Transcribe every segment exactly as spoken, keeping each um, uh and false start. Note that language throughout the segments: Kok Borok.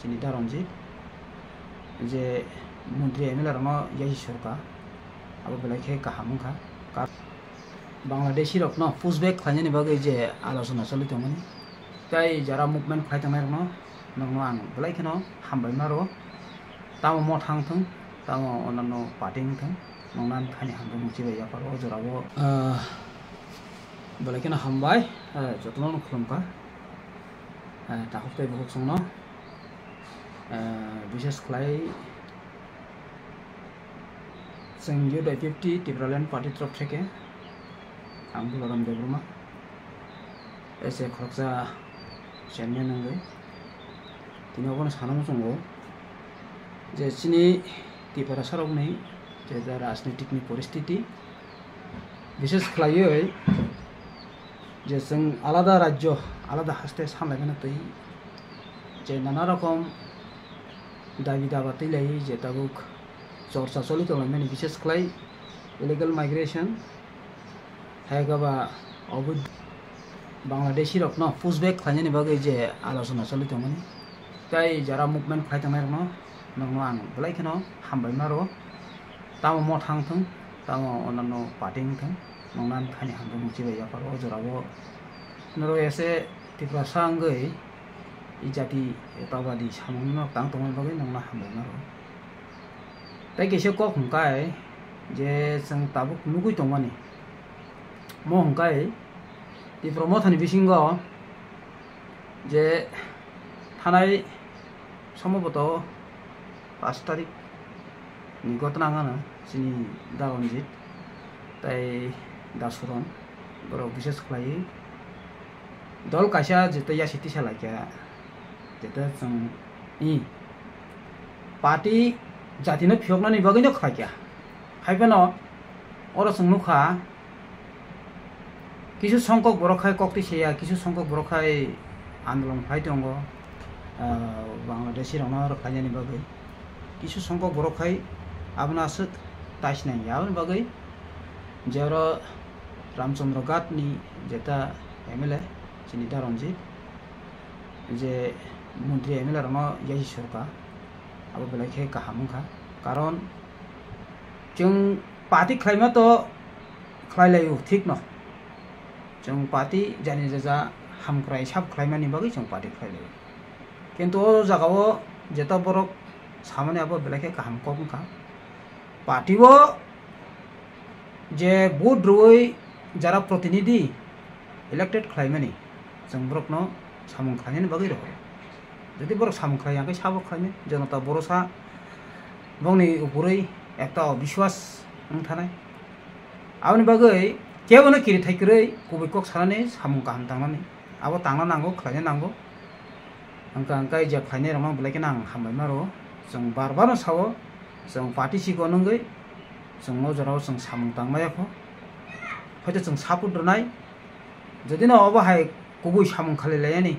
chini Da Ranjit, je montri M L A rokno yasi sorkar, abo belai khe kaham wngkha. Ka-, Bangladeshi rokno push back khlainani bagwi je alochona choli tongmani, tei jara movement khlai tongnai rokno, nokno ang belai kheno hambai ma rwo. Tamo motha wngthung, tamo onano party wngthung, nokno ani thani hambai muchi bai yapharo o jorao, ah, belai kheno hambai, ah, jotono khulumkha. Ah, takhuk tei bukhuk chwngno, ah, bishes khlai chwng U D F T Tipraland Party torof theke ang Balaram Debbarma, S A khoroksa chairman wngwi tini obono sana muchungo je chini Tiprasa rokni je da rajnitik ni poristiti, bishes khlaiwi je chwng alada rajyo, alada haste sanlaimani twi je nana rokom dabi daba twi laiwi je tabuk chorcha choli tonglaimani, bishes khlai illegal migration, hai khe ba obo Bangladeshi rokno push back khlainani bagwi je alochona choli tongmani, tei jara movement khlai tongnai rokno, nokno ang belai kheno hambai ma rwo. Tamo motha wngthung, tamo onano party wngthung, nokno ani thani hambai muchi bai yapharo o jorao norok ese Tiprasa wngwi i jati etobadi samungno tang tongmani bagwi nokno hambai ma rwo. Tei kisa kok hwnkhai je chwng tabuk nugwi tongmani, mo hwnkhai Tipra Mothani bisingo je thanai somboboto pash tarik ni gotna wngkha na chini Da Ranjit tei Da Suron, borok bishes khlaiwi dol kaisa jeta yasi tisa laikha, jeta chwng i party jatino phiyoknani bagwino khlaikha. Haiphano oro chwng nukha, kisu songkok borok khai koktwi saya, kisu songkok borok khai andolon khlai tongo, ah, Bangladeshi rokno rwkhlainani bagwi. Kisu songkok borok khai abono aswk taisnai ya, aboni bagwi je oro Ramchandra Ghat ni jeta M L A chini Da Ranjit, je montri M L A rokno yasi sorkar, abo belai khe kaham wngkha. Karon chwng party khlaima to khlai laio, thik no. Chwng party jani jaja hamkrai sap khlaimani bagwi chwng party khlai laio. Kintu o jagao jeta borok samani abo belai khe kaham kok wngkha. Party o je vote rwui jara protinidhi elected khlaimani, chwng borokno samung khlainani bagwi rohoro. Jodi borok samung khlai ya khe sabo khlainai, Janata Borosa bongni upurui ekta obiswas wng thanai. Aboni bagwi kebono kiri thai kwrwi kubui kok sanani, samung kaham tangnani, abo tangna nango, khlaina nango. Hwnkha hwnkhe je khlainai rokno belai kheno ang hambai ma rwo. Chwng bar bar no sao, chwng party sikon wngwi chwng o jorao chwng samung tang maya kho. Haito chwng support rwnai, jodi no obo hai kubui samung khalai laiyani,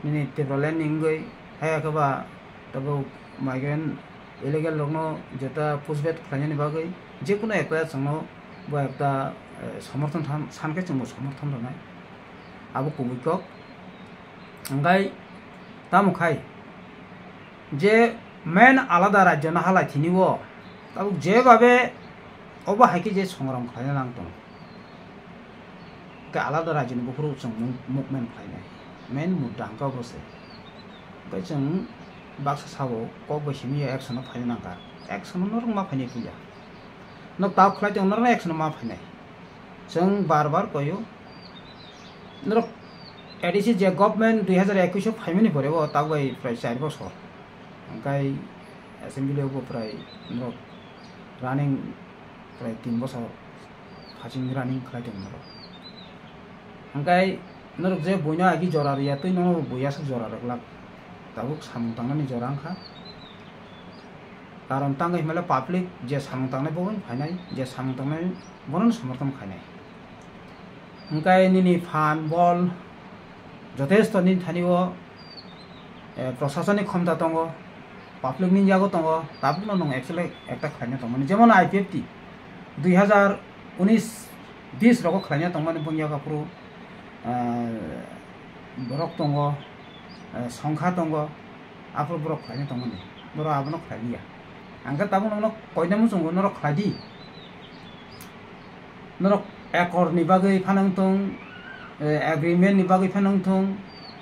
nini Tipraland ni wngwi, hai khe ba tabuk migrant illegal rokno jeta push back khlainani bagwi jekunu ekta chwngno bo ekta, eh, somorthon tham, san khe chwngbo somorthon rwnai. Abo kubui kok. Hwnkhe tamo khai je main alada rajyo no halai thini o tabuk jebabe obo hai khe je songram khlaina nang tongo. Tei alada rajyoni buphuru chwng mung-, movement khlainai. Main mudda hwnkhe obo se. Tei chwng baksa sabo kok bai simi ya action o phaina nangkha. Action o norok ma phainai puila. Nok tabuk khlai tongo norokno action o ma phainai. Chwng bar bar koyo. Norok A D C je government dui hazar ekwis o phaimani pore o tabuk bai prai char bosor. Hwnkhe assembly o bo prai norok running prai tin bosor. Haching running khlai tongo norok. Hwnkhe norok je buino agi jora riya twi nono bo bui aswk jora rwglak. Tabuk samung tangnani jora wngkha. Karon tangwi himale public je samung tangnai bo wng phainai, je samung tangnai bono somorthon khainai. Hwnkhe nini phan bol jotesto nini thani o, eh, proshasoni khomta tongo, public ni yago tongo, tabukno nwng actually ekta khlaina tongmani. Jemon I P F T dui hazar unis bis rogo khlaina tongmani bung yago phuru, eh, borok tongo, eh, songkha tongo, Aphuru borok khlaina tongmani, borok abono khlai liya. Ang khe tabuk nono koina muchungo norok khlai di. Norok accord ni bagwi phano wng thung, eh, agreement ni bagwi phano wng thung,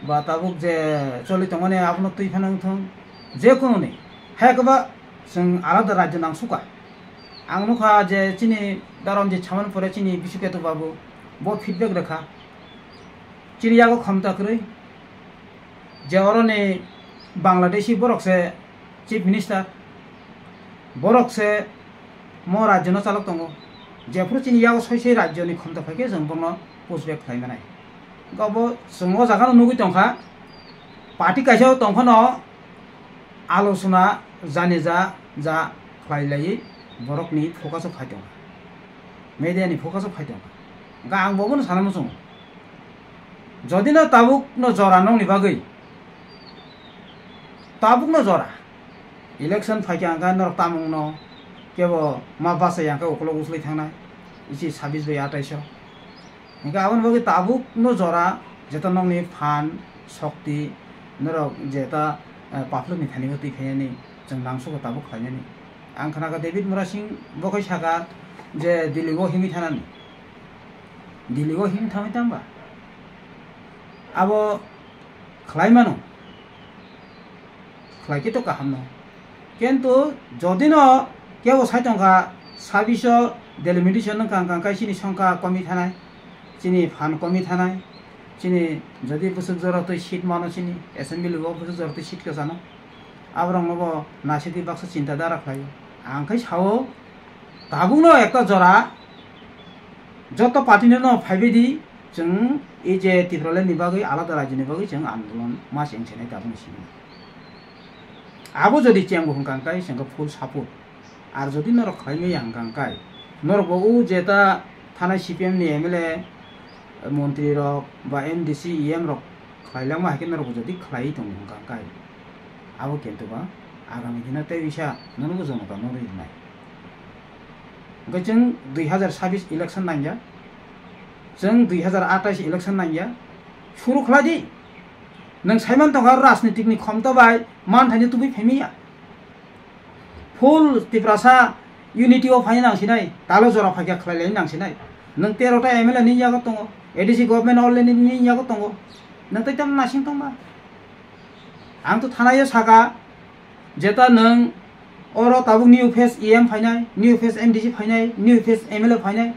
ba tabuk je choli tongmani abono twi phano wng thung, je kono ni. Hai khe ba chwng alada rajyo nang suka. Ang nukha je chini darom je chamani pore chini Bishuketu babu bo feedback rwkha. Chini yago khomta kwrwi. Je oroni Bangladeshi borok se Chief Minister, borok se mo rajyo no chalok tongo. Jephuru chini yago soi soi rajyo ni khomta phaikhe chwng bono push back khlai manai. Obo chwng o jaga no nugwi tongkha, party kaisa o tongkha no alochona jani ja ja khlai laiwi borok ni focus o phai tongkha, media ni focus o phai tongkha. Hwnkhe ang bo bono sana muchungo. Jodi no tabuk no jora nokni bagwi, tabuk no jora election phaikha hwnkhe norok tamung no kebo ma bachai hwnkhe ukolog uslai thangnai isi sabis bai atais o. Hwnkhe aboni bagwi tabuk no jora jeta nokni phan, shokti, norok jeta, eh, public ni thani o twi phainani chwng nangsugo tabuk khlainani. Ang khnakha David Murasing bo khai saka je Delhi o himwi thanani. Delhi o himwi thangwi tangba? Abo khlai mano. Khlai khe to kaham no. Kintu jodi no kebo sai tongkha, sabiso delimitation wngkha, wngkha khe chini songkha komi thanai, chini phan komi thanai, chini jodi bwswk jora twi seat mano chini assembly o bwswk jora twi seat kwchano, aborok no bo naisik twi baksa chinta dara khlaio. Ang khai sao, tabuk no ekta jora joto party no no phaibai di, chwng ei je Tipraland ni bagwi, alada rajyo ni bagwi chwng andolon ma cheng chenai tabuk ni simi. Abo jodi chengbo hwnkha hwnkhe chwng khe full support. Ar jodi norok khlai maya hwnkha hwnkhe norok bo o jeta thanai C P M ni M L A, montri rok ba M D C, E M rok khlai langma hai khe norok bo jodi khlai tongo hwnkha hwnkhe abo kintu ba agami dino tei bisa nono bo jonota no rwi rwnai. Hwnkhe chwng dui hazar sabis election nangya, chwng dui hazar atais election nangya, suru khlai di. Nwng saiman tongkha rajnitik ni khomta bai manthaino tubui phaimaya. Full Tiprasa unity o phai nang sinai, talo jora phaikha khlai lai nang sinai. Nwng tero ta M L A ni yago tongo, A D C government already ni yago tongo. Nwng tei tam nasing tongma. Ang to thanai o saka, jeta nwng oro tabuk new face E M phainai, new face M D C phainai, new face M L A phainai,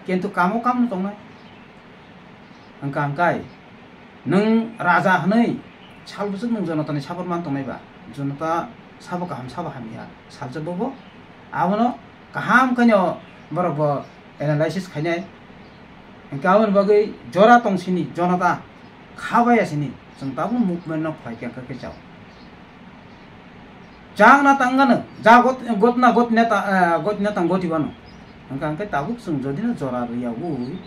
kintu kamo kam no tongnai. Hwnkha hwnkhe nwng raja hwnwi sal bwswk nwng jonotani support man tongnai ba, jonota sabo kaham sabo hamya salsa bobo, abono kaham khaino borok bo analysis khainai. Hwnkhe aboni bagwi jora tong sini jonota kha baya sini chwng tabuk movement no khlai khe hwnkhe khe chao. Chang na tang gano, ja got, got na got neta, eh, got na tang goti bano. Hwnkha hwnkhe tabuk chwng jodi no jora rwya ui,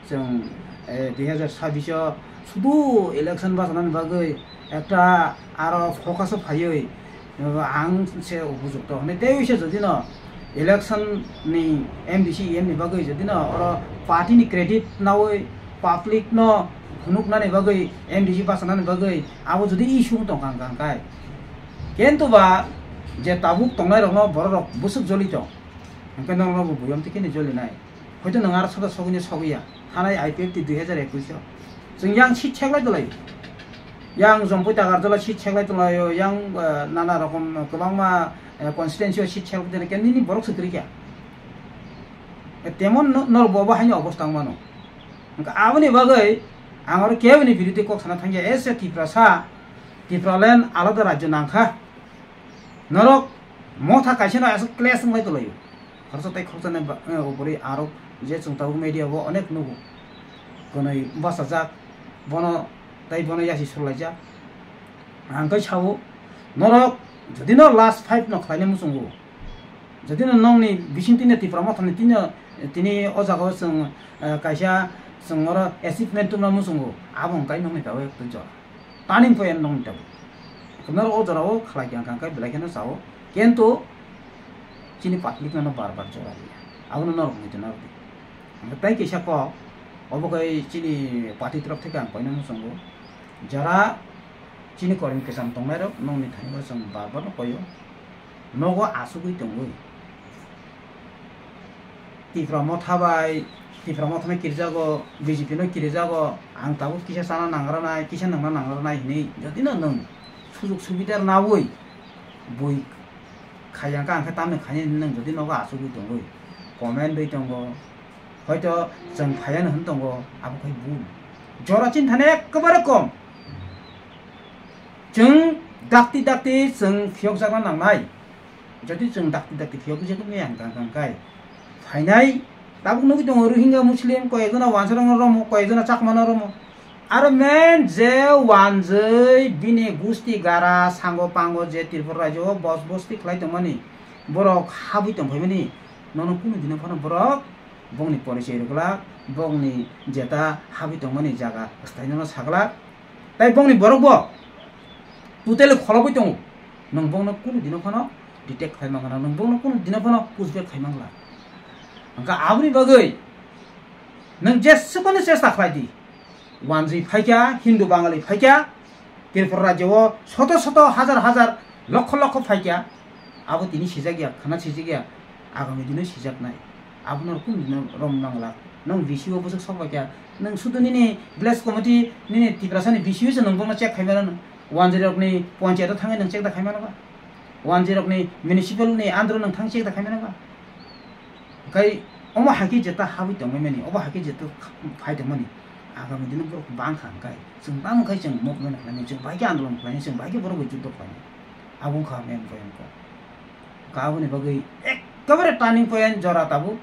chwng, eh, dui hazar sabbish o sudu election bachanani bagwi ekta aro focus o phaiwi, eh, ang se upojukto hwnwi tei se jodi no election ni M D C E M ni bagwi jodi no oro party ni credit nawi public no phunuknani bagwi M D C bachanani bagwi abo jodi issue wng tongkha hwnkha hwnkhe. Kintu ba je tabuk tongnai rokno borok rok bwswk joli tong. Hwnkhe norokno bo buiyam twi kheno joli nai. Hoito nwng aro soda sogwini sogwi ya. Thanai I P F T dui hazar ekush o. Chwng yang seat check lai tonglaio. Yang Jompui Takarjala seat check lai tonglaio. Yang, eh, nana rokom kwbangma, eh, constituency o seat check lai tonglaio. Khe nini borok se kwrwi kha. Eh, temon no-, norok bo bo haino obostha wng mano. Hwnkhe aboni bagwi ang oro keboni biruddhe kok sana thangya. As a Tiprasa, Tipraland alada rajyo nangkha. Norok motha kaisa no aswk clash wng lai tonglaio. Khoroksa tei khoroksani ba-, eh, upori arok je chwng tabuk media o onek nugo. Kwnwi bachajak, bono tei bono yasi surlaijak. Ang khe sao, norok jodi no last fight no khlaina muchungo, jodi no nokni bising tini Tipra mothani tini, tini o jaga o chwng, eh, kaisa chwng oro achievement tubuna muchungo, abo hwnkhai nokni tabuk ekta jora. Turning point nokni tabuk. Norok o jora o khlai khe hwnkha hwnkhe belai kheno sao. Kintu chini public no bar bar jora rwya. Abono norok muitu narwkdi. Hwnkhe tei kisa kok, obo khe chini party torof theke ang koina muchungo. Jora Chini korim kwcham tongnairok nokni thani o chwng bar bar no koio. Nogo achugwi tongwi. Tipra motha bai, Tipra motha no kirijago, B J P no kirijago, ang tabuk kisa chana nangranai, kisa nangna nangranai hinwi jodi no nwng sujuk subida rwnawi bui khaiya kha, ang khe tamni khainai hinwi nwng jodi nogo achugwi tongwi comment rwi tongo, hoito chwng phaiya no hwn tongo, abo khai bul. Jora chini thani ekkebare kom. Chwng dakti dakti chwng phiyokjakna nangnai. Jodi chwng dakti dakti phiyokjak wngya hwnkha, hwnkha khe phainai tabuk nugwi tongo Rohingya Muslim, koyekjona wansarokno romo, koyekjona Chakmano romo. Aro main je wanjwi bini gusti gara sango pango je Tripura rajyo o bos bosti khlai tongmani, borok habwi tongphaimani, nono kunu dino phano borok bongni porichoi rwglak, bongni jeta habwi tongmani jaga swtainono saglak. Tai bongni borok bo totally kholobwi tongo. Nwng bongno kunu dino phano detect khai mangna, nwng bongno kunu dino phano pushback khai mangla. Hwnkha aboni bagwi nwng jesukoni chesta khlai di. Wanjwi phaikha, Hindu Bangali phaikha, Tripura rajyo o soto soto, hajar hajar, lokho lokho phaikha. Abo tini sijak ya, khana sijak ya, agami dino sijaknai. Abono kunu dino rom mangla. Nwng V C O bwswk sok bai kha. Nwng sudu nini village committee, nini Tiprasani V C O se nwng bongno check khai mano. Wanjwirokni panchayat o thangwi nwng check da khai mano ba? Wanjwirokni municipal ni under o nwng thang check da khai mano ba? Kai omo hai khe jeta habwi tongmani, obo hai khe jeta phai tongmani. Agami dino borok bang kha hwnkhe chwng tamo khai chwng movement khlainai, chwng bai khe andolon khlainai, chwng bai khe borok bai juddo khlainai. Abo wngkha main point kok. Ka aboni bagwi ekkebare turning point jora tabuk.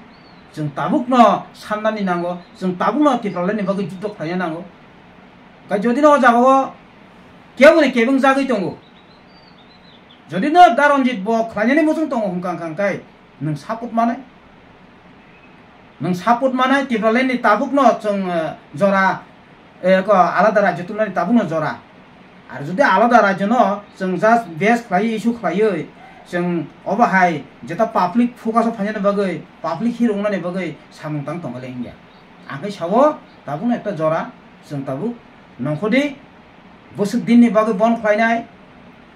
Chwng tabukno sannani nango, chwng tabukno Tipralandni bagwi juddo khlaina nango. Kai jodi no o jagao keboni kebeng jagwi tongo, jodi no Da Ranjit bo khlainani muchung tongo hwnkha hwnkha kai nwng support manai. Nwng support manai Tipralandni tabukno chwng, eh, jora, eh, ko alada rajyo tubunani tabukno jora. Ar jodi alada rajyono chwng just base khlaiwi issue khlaiwi chwng obo hai jeta public focus o phainani bagwi, public hero wngnani bagwi samung tang tongkha le wngya. Ang khe sao tabukno ekta jora chwng tabuk nongkhordi. Bwswk dinni bagwi bon khlainai,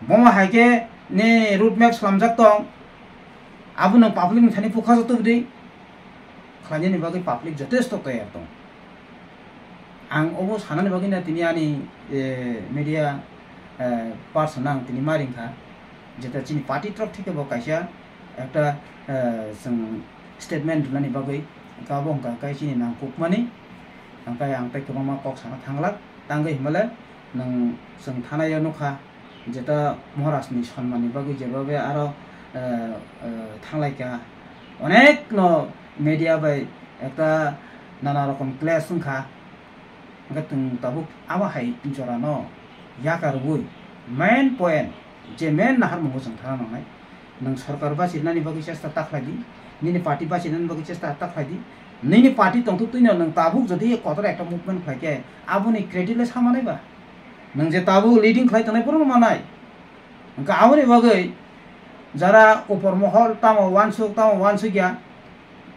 bomo hai khe ni road map slamjak tong, abo nwng public ni thani pukha jotobdi khlainani bagwi public jotesto toyar tong. Ang obo sanani bagwi na tini ani, eh, media, eh, person ang tini ma ringkha, jeta chini party torop theke bo kaisa ekta, eh, chwng statement rwnani bagwi, hwnkhe abo hwnkha khe chini nangkukmani, hwnkhe ang tei kwbangma kok sana thanglak, tangwi hwnmale nwng chwng thanai o nukha, jeta Maharajni sonmanni bagwi jeba be aro, eh, eh, thanglaikha, onek no media bai ekta nana rokom clash wngkha. Hwnkhe chwng tabuk abo hai jorano yakarwi main point, je main naharmungo chwng thana nangnai. Nwng sorkar bachinani bagwi chesta ta khlai di, nini party bachinani bagwi chesta ta khlai di. Nini party tongthuk twino nwng tabuk jodi kotor ekta movement khlai khe aboni credit le sa manai ba? Nwng je tabuk leading khlai tongnai bohrokno manai. Hwnkhe aboni bagwi jara upor mohol tamo uansuk tamo uansuk ya,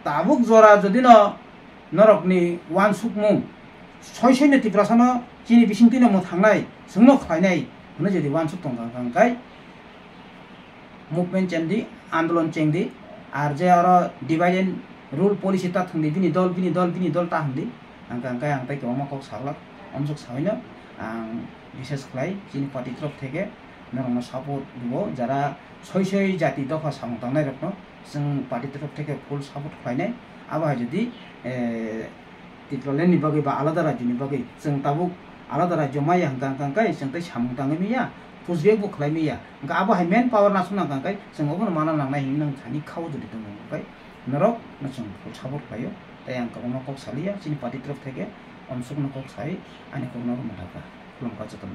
tabuk jora jodi no norokni uansukmung soi soi no Tiprasano chini bisingtwi no mwthangnai, chwngno khlainai hwnwi jodi uansuk tongkha hwnkha hwnkhe movement chengdi, andolon chengdi, ar je oro divide and rule policy ta thwngdi, bini dol, bini dol, bini dol ta hwndi, hwnkha hwnkhe ang tei kwbangma kok saglak, omsok saui no ang bises khlai chini party torop theke norokno support rwo, jara soi soi jati dopha samung tangnai rokno chwng party torop theke full support khlainai. Abo hai jodi, eh, Tipralandni bagwi ba alada rajyoni bagwi chwng tabuk alada rajyo maya hwnkha hwnkha hwnkhe chwng tei samung tangwi maya, pushback bo khlai maya. Hwnkha abo hai main power nasukna hwnkha hwnkhe chwng obono mana nangnai hinwi nwng thani khao jodi tongo hwnkhe norok no chwng full support khlaio. Tei ang kwbangma kok saliya chini party torop theke omsokno kok sai ani kokno rwna thangkha. Khulumkha jotono.